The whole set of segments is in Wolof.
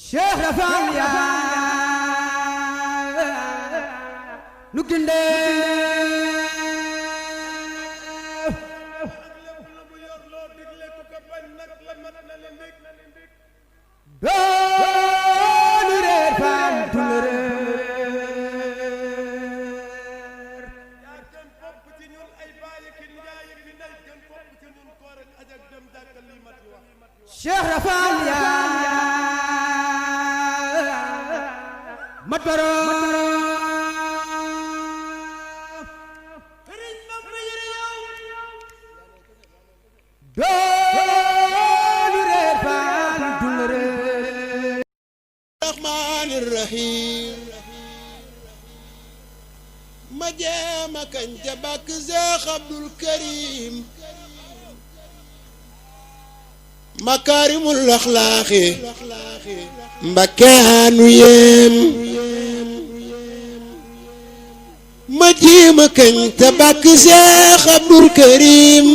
Cheikh Rafal yaa nu gindee doonu reer faam dul reer Cheikh Rafal yaa mat baro doonu reer faam dul reer rahmaanir rahiim ma jéema kañ te bàkk Seex Abdul Karim makaarimul axlaaqi mbakkaanu yéem ma jéema kañ te bàkk Seex Abdul Karim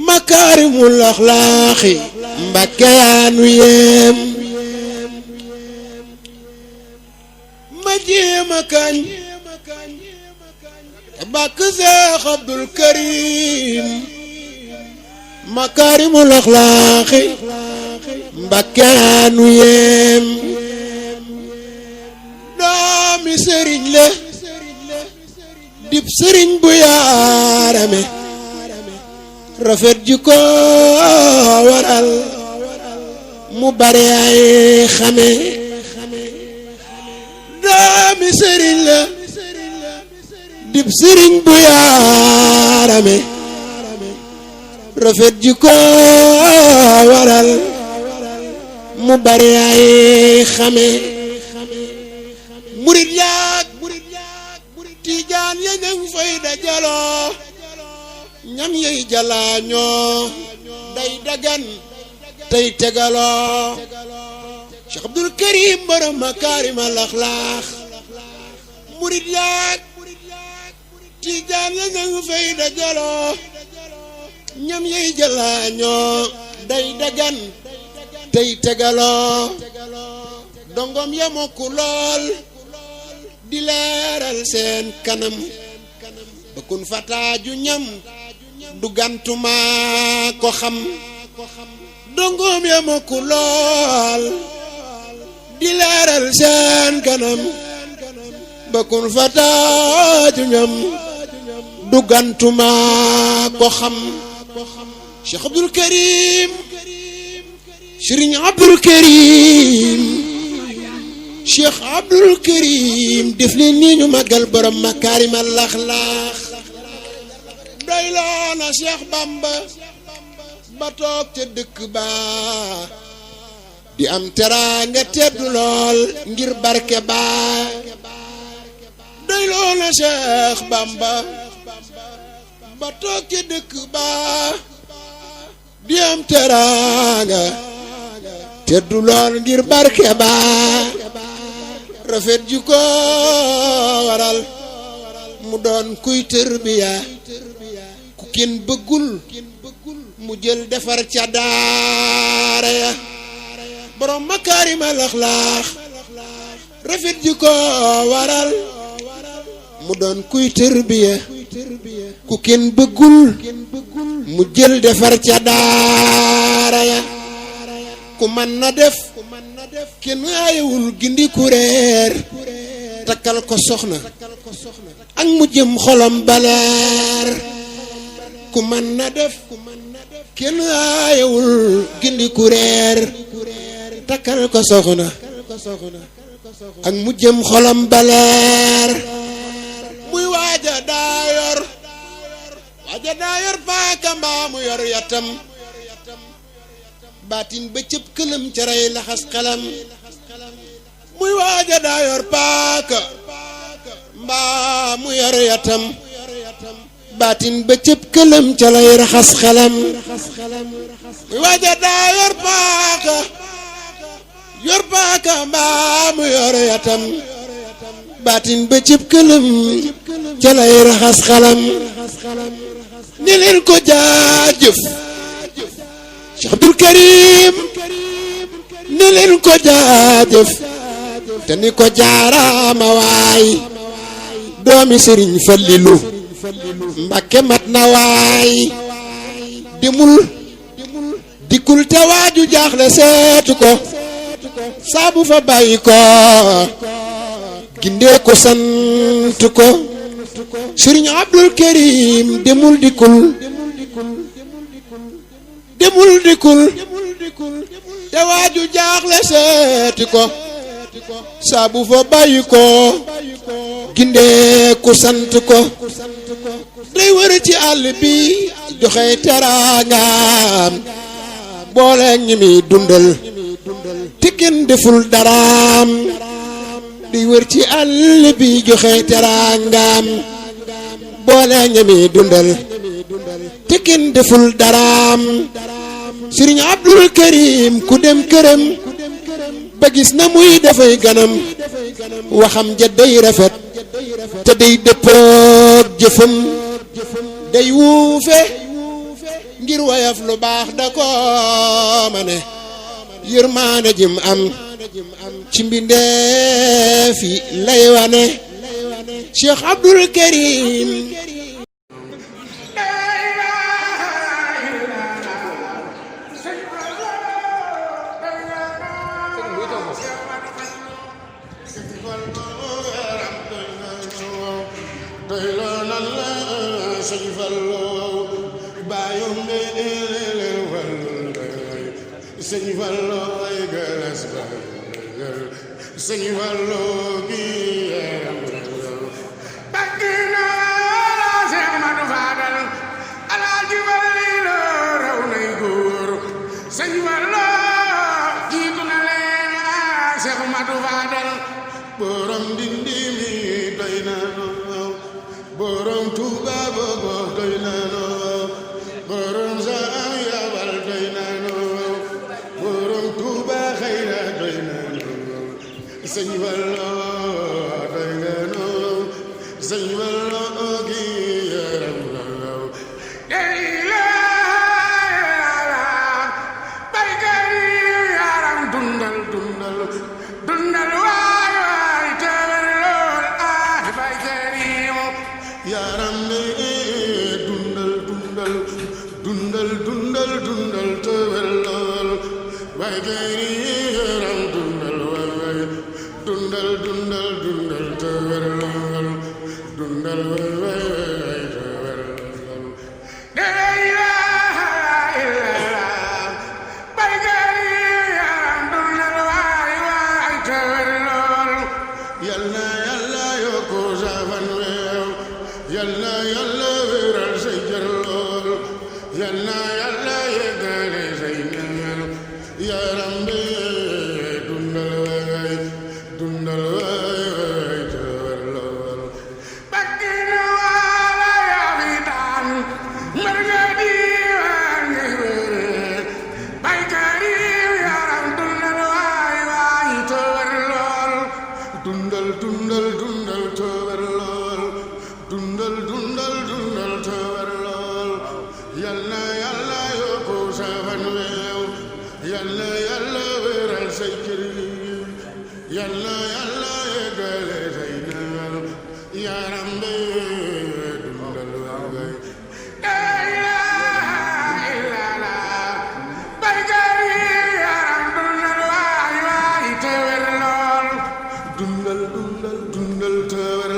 makaarimul axlaaqi mbakkaanu yéem ma jéema kañ te bàkk Seex Abdul Karim makaarimul axlaaqi mbakkaanu yéem doomi sëriñ la dib sëriñ bu yaarame rafet ji ko waral mu bare ay xame doomi sëriñ la dib sëriñ bu yaarame rafet ji ko waral mu bare ay xame murit yaak tiijaan ya ñaŋ fay dajaloo ñam yey jalaañoo day dagan tey tegaloo Cheikh Abdul Karim borom makaarimal axlaaq murit yaak tiijaan ya ñaŋ fay dajaloo ñam yey jalaañoo day dagan tey tegaloo dongom ya mokku lool di leeral seen kanam ba kun fataaju ñam du gantuma ko xam dongom ya mokku lool di leeral seen kanam ba kun fataaju ñam du gantuma ko xam Cheikh Abdul Karim Serigne Abdul Karim Cheikh Abdul Karim def leen nii ñu màggal borom makaarimal axlaaq doy loo na Cheikh Bamba ba toog ca dëkk ba di am teraanga teddu lool ngir barke ba doy loo na Cheikh Bamba ba toog ca dëkk ba di am teraanga teddu lool ngir barke ba rafet ji ko waral mu doon kuy tërbiya ku kenn bëggul mu jël defar ca daara ya borom makaarimal axlaaq rafet ji ko waral mu doon kuy tërbiya ku kenn bëggul mu jël defar ca daara ya ku man na def kenn aayewul gindi kuréer takkal ko soxna ak mu jëm xolam baleer ku man na def kenn aayewul gindi kuréer takkal ko soxna ak mu jëm xolam baleer muy waaja daa yor paaka mbaa mu yor yatam baatin ba cëb këlam ca rey laxas xelam muy waaja daa yor paaka mbaa mu yor yatam baatin ba cëb këlam ca lay raxas xelam muy waaja daa yor paaka mbaa mu yor yatam baatin ba cëb këlam ca lay raxas xelam ni leen ko jaajëf Cheikh Abdul Karim ne leen ko jaajëf te ni ko jaaraama waay doomi sëriñ Fallilu Mbàkke mat na waay dimul dikkul te waaju jaaxle seetu ko saabu fa bàyyi ko gindee ko sant ko sëriñ Abdul Karim demul dikkul te waaju jaaxle seeti ko saabu fa bàyyi ko gindee ko sant ko day wër ci àll bi joxe teraangaam boole ñi mi dundal te kenn deful daraam day wër ci àll bi joxe teraangaam boole ñi mi dundal te kenn deful daraam Sëriñ Abdul Karim ku dem këram ba gis na muy dafay ganam waxam ja day rafet te day dëppook jëfam day wuufe ngir wayaf lu baax da ko mane yërmaane jim am ci mbindeef yi lay wane Cheikh Abdul Karim Sëñ Fallu ay galas ba Sëñ Fallu gi yaram bakina Seex Madu Faadal Alaaji Fallilu raw nay góor Sëñ Fallu jiitu na leen Seex Madu Faadal borom Ndindi mi doy na noo borom Tuuba bogo doy na noo borom Saa Yabal doy na noo borom Tuuba xayra doy na noo Sëñ Fallu doy na noo Sëñ Fallu gi yaram law dey la baykat yi yaram dundal dundal dundal waay waay teewal lool baykat yi yaram ne dundal dundal dundal dundal dundal teewal lool baykat yi yaram dundal waay dundal dundal dundal teewal lool dundal waay teewal lool dey la baykat yi yaram dundal waay waay teewal lool yàlla yàlla yokku sa fan weew yàlla yàlla wéral say jër lool yàlla yàlla yeggale say ñaan yaram bi dundal waay teewal lool bakkina wala yaa fi daan mër nga diiwaan ngay wéere baykat yi yaram dundal waay teewal lool dundal dundal dundal teewal lool dundal dundal dundal teewal lool yàlla yàlla yokku sa fan weew yàlla yàlla wéral say cër yàlla yàlla yeggale say naan yaram bi dundal waay la ilaha illallah baykat yi yaram dundal waay teewal lool dundal dundal dundal teewal